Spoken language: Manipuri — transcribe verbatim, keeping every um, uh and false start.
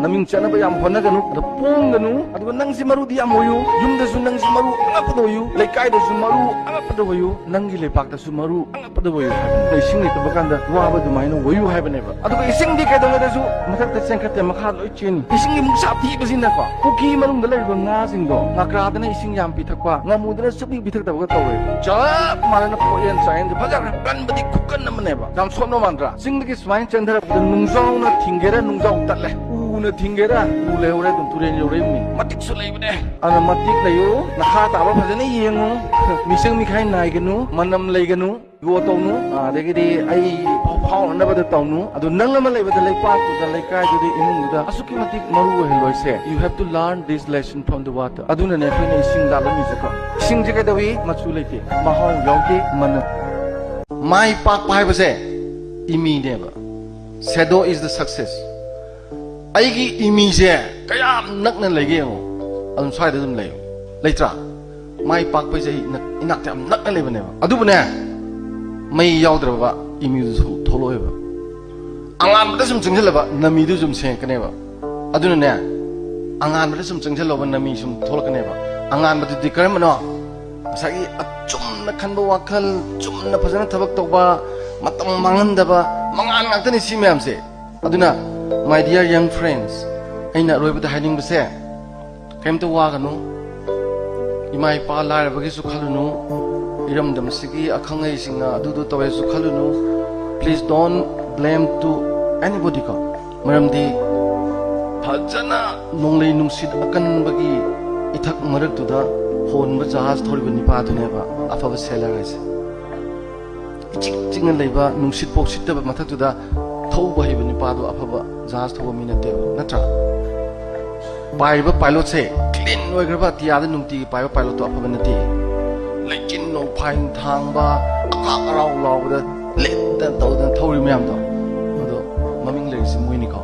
ꯃꯃꯤꯡ ꯆꯠꯅꯕ ꯌꯥꯝ ꯍꯣꯠꯅꯒꯅꯨ, ꯑꯗ ꯄꯣꯡꯒꯅꯨ꯫ ꯑꯗꯨꯒ ꯅꯪꯁꯤ ꯃꯔꯨꯗꯤ ꯌꯥꯝ ꯑꯣꯏꯌꯨ, ꯌꯨꯝꯗꯁꯨ ꯅꯪꯁꯤ ꯃꯔꯨ ꯑꯉꯛꯄꯗ ꯑꯣꯏꯌꯨ, ꯂꯩꯀꯥꯏꯗꯁꯨ ꯃꯔꯨ ꯑꯉꯛꯄꯗ ꯑꯣꯏꯌꯨ, ꯅꯪꯒꯤ ꯂꯩꯄꯥꯛꯇꯁꯨ ꯃꯔꯨ ꯑꯉꯛꯄꯗ ꯑꯣꯏꯌꯨ ꯍꯥꯏꯕꯅꯦꯕ꯫ ꯏꯁꯤꯡ ꯂꯩꯇꯕ ꯀꯥꯟꯗ ꯋꯥꯕ ꯑꯗꯨꯃꯥꯏꯅ ꯑꯣꯏꯌꯨ ꯍꯥꯏꯕꯅꯦꯕ꯫ ꯑꯗꯨꯒ ꯏꯁꯤꯡꯗꯤ ꯀꯩꯗꯧꯉꯩꯗꯁꯨ ꯃꯊꯛꯇ ꯆꯦꯟꯈꯠꯇꯦ, ꯃꯈꯥ ꯂꯣꯏ ꯆꯦꯟꯅꯤ꯫ ꯏꯁꯤꯡꯒꯤ ꯃꯨꯛꯁꯥ ꯊꯤꯕꯁꯤꯅꯀꯣ, ꯄꯨꯈ꯭ꯔꯤ ꯃꯅꯨꯡꯗ ꯂꯩꯔꯤꯕ ꯉꯥꯁꯤꯡꯗꯣ, ꯉꯥꯀ꯭ꯔꯥꯗꯅ ꯏꯁꯤꯡ ꯌꯥꯝ ꯄꯤꯊꯛꯄ, ꯉꯥꯃꯨꯗꯅ ꯁꯨꯛꯄꯤ ꯄꯤꯊꯛꯇꯕꯒ ꯇꯧꯋꯦ꯫ ꯆꯞ ꯃꯥꯟꯅꯅ ꯄꯣꯠꯌꯦꯟ ꯆꯥꯌꯦꯟꯁꯦ ꯐꯖꯈ꯭ꯔꯦ, ꯀꯟꯕꯗꯤ ꯈꯨꯀꯟ ꯑꯃꯅꯦꯕ꯫ ꯌꯥꯝ ꯁꯣꯟꯕ ꯃꯥꯟꯗ꯭ꯔꯥ? ꯆꯤꯡꯗꯒꯤ ꯁꯨꯃꯥꯏꯅ ꯆꯦꯟꯊꯔꯛꯄꯗ ꯅꯨꯡꯖꯥꯎꯅ ꯊꯤꯡꯒꯦꯔꯥ ꯅꯨꯡꯖꯥꯎ ꯇꯠꯂꯦ, ꯎꯅ ꯊꯤꯡꯒꯦꯔꯥ ꯎ ꯂꯩꯍꯧꯔꯦ, ꯑꯗꯨꯝ ꯇꯨꯔꯦꯟ ꯌꯧꯔꯛꯏꯕꯅꯤ꯫ ꯃꯇꯤꯛꯁꯨ ꯂꯩꯕꯅꯦ꯫ ꯑꯗꯨꯅ ꯃꯇꯤꯛ ꯂꯩꯌꯨ, ꯃꯈꯥ ꯇꯥꯕ ꯐꯖꯅ ꯌꯦꯡꯉꯨ, ꯃꯤꯆꯪ ꯃꯤꯈꯥꯏ ꯅꯥꯏꯒꯅꯨ, ꯃꯅꯝ ꯂꯩꯒꯅꯨ, ꯏꯒꯣ ꯇꯧꯅꯨ꯫ ꯑꯗꯒꯤꯗꯤ ꯑꯩ ꯐꯥꯎꯅꯅꯕꯗ ꯇꯧꯅꯨ꯫ ꯑꯗꯨ ꯅꯪ ꯑꯃ ꯂꯩꯕꯗ ꯂꯩꯄꯥꯛꯇꯨꯗ, ꯂꯩꯀꯥꯏꯗꯨꯗ, ꯏꯃꯨꯡꯗꯨꯗ ꯑꯁꯨꯛꯀꯤ ꯃꯇꯤꯛ ꯃꯔꯨ ꯑꯣꯏꯍꯜꯂꯣꯏꯁꯦ꯫ You have to learn this lesson from the water. ꯑꯗꯨꯅꯅꯦ ꯑꯩꯈꯣꯏꯅ ꯏꯁꯤꯡ ꯂꯥꯠꯂꯝꯃꯤꯁꯦꯀꯣ꯫ ꯏꯁꯤꯡꯁꯦ ꯀꯩꯗꯧꯏ? ꯃꯆꯨ ꯂꯩꯇꯦ, ꯃꯍꯥꯎ ꯌꯥꯎꯗꯦ, ꯃꯅꯝ꯫ ꯃꯥꯏ ꯄꯥꯛꯄ ꯍꯥꯏꯕꯁꯦ ꯏꯃꯤꯅꯦꯕ꯫ Shadow is the success. ꯑꯩꯒꯤ ꯏꯃꯤꯁꯦ ꯀꯌꯥꯝ ꯅꯛꯅ ꯂꯩꯒꯦ ꯌꯦꯡꯉꯣ, ꯑꯗꯨꯝ ꯁ꯭ꯋꯥꯏꯗ ꯑꯗꯨꯝ ꯂꯩꯌꯣ, ꯂꯩꯇ꯭ꯔꯥ? ꯃꯥꯏ ꯄꯥꯛꯄꯁꯦ ꯑꯩ ꯏꯅꯥꯛ-, ꯏꯅꯥꯛꯇ ꯌꯥꯝ ꯅꯛꯅ ꯂꯩꯕꯅꯦꯕ꯫ ꯑꯗꯨꯕꯨꯅꯦ, ꯃꯩ ꯌꯥꯎꯗ꯭ꯔꯕ ꯏꯃꯤꯗꯨꯁꯨ ꯊꯣꯛꯂꯛꯑꯣꯏꯕ꯫ ꯑꯉꯥꯟꯕꯗ ꯁꯨꯝ ꯆꯪꯁꯤꯜꯂꯕ ꯅꯃꯤꯗꯨ ꯁꯨꯝ ꯁꯦꯡꯉꯛꯀꯅꯦꯕ꯫ ꯑꯗꯨꯅꯅꯦ, ꯑꯉꯥꯟꯕꯗ ꯁꯨꯝ ꯆꯪꯁꯤꯜꯂꯕ ꯅꯃꯤ ꯁꯨꯝ ꯊꯣꯛꯂꯛꯀꯅꯦꯕ꯫ ꯑꯉꯥꯟꯕꯗꯨꯗꯤ ꯀꯔꯝꯕꯅꯣ? ꯉꯁꯥꯏꯒꯤ ꯑꯆꯨꯝꯅ ꯈꯟꯕ ꯋꯥꯈꯜ, ꯆꯨꯝꯅ ꯐꯖꯅ ꯊꯕꯛ ꯇꯧꯕ, ꯃꯇꯝ ꯃꯥꯡꯍꯟꯗꯕ, ꯃꯉꯥꯜ ꯉꯥꯛꯇꯅꯤ ꯁꯤ ꯃꯌꯥꯝꯁꯦ꯫ ꯑꯗꯨꯅ, my dear young friends, ꯑꯩꯅ ꯑꯔꯣꯏꯕꯗ ꯍꯥꯏꯅꯤꯡꯕꯁꯦ, ꯀꯩꯝꯇ ꯋꯥꯒꯅꯨ꯫ ꯏꯃꯥ ꯏꯄꯥ ꯂꯥꯏꯔꯕꯒꯤꯁꯨ ꯈꯜꯂꯨꯅꯨ꯫ ꯏꯔꯝꯗꯝꯁꯤꯒꯤ ꯑꯈꯪ ꯑꯍꯩꯁꯤꯡꯅ ꯑꯗꯨꯗꯨ ꯇꯧꯋꯦꯁꯨ ꯈꯜꯂꯨꯅꯨ꯫ Please don't blame to anybody ꯀꯣ꯫ ꯃꯔꯝꯗꯤ ꯐꯖꯅ ꯅꯣꯡꯂꯩ ꯅꯨꯡꯁꯤꯠ ꯑꯀꯟꯕꯒꯤ ꯏꯊꯛ ꯃꯔꯛꯇꯨꯗ ꯍꯣꯟꯕ ꯖꯍꯥꯖ ꯊꯧꯔꯤꯕ ꯅꯤꯄꯥꯗꯨꯅꯦꯕ ꯑꯐꯕ sailor ꯍꯥꯏꯁꯦ꯫ ꯏꯆꯤꯛ ꯆꯤꯛꯅ ꯂꯩꯕ, ꯅꯨꯡꯁꯤꯠ ꯄꯣꯛ ꯁꯤꯠꯇꯕ ꯃꯊꯛꯇꯨꯗ ꯊꯧꯕ ꯍꯩꯕ ꯅꯨꯄꯥꯗꯣ ꯑꯐꯕ ꯖꯍꯥꯖ ꯊꯧꯕ ꯃꯤ ꯅꯠꯇꯦꯕ, ꯅꯠꯇ꯭ꯔꯥ? ꯄꯥꯏꯔꯤꯕ pilotꯁꯦ clean ꯑꯣꯏꯈ꯭ꯔꯕ ꯑꯇꯤꯌꯥꯗ ꯅꯨꯡꯇꯤꯒꯤ ꯄꯥꯏꯕ pilotꯇꯣ ꯑꯐꯕ ꯅꯠꯇꯦ꯫ ꯂꯩꯆꯤꯟ ꯅꯣꯡꯐꯥꯏ ꯊꯥꯡꯕ, ꯑꯀꯥꯛ ꯑꯔꯥꯎ ꯂꯥꯎꯕꯗ ꯂꯦꯠꯇꯅ ꯇꯧꯗꯅ ꯊꯧꯔꯤ ꯃꯌꯥꯝꯗꯣ, ꯑꯗꯣ ꯃꯃꯤꯡ ꯂꯩꯔꯤꯁꯦ ꯃꯣꯏꯅꯤꯀꯣ꯫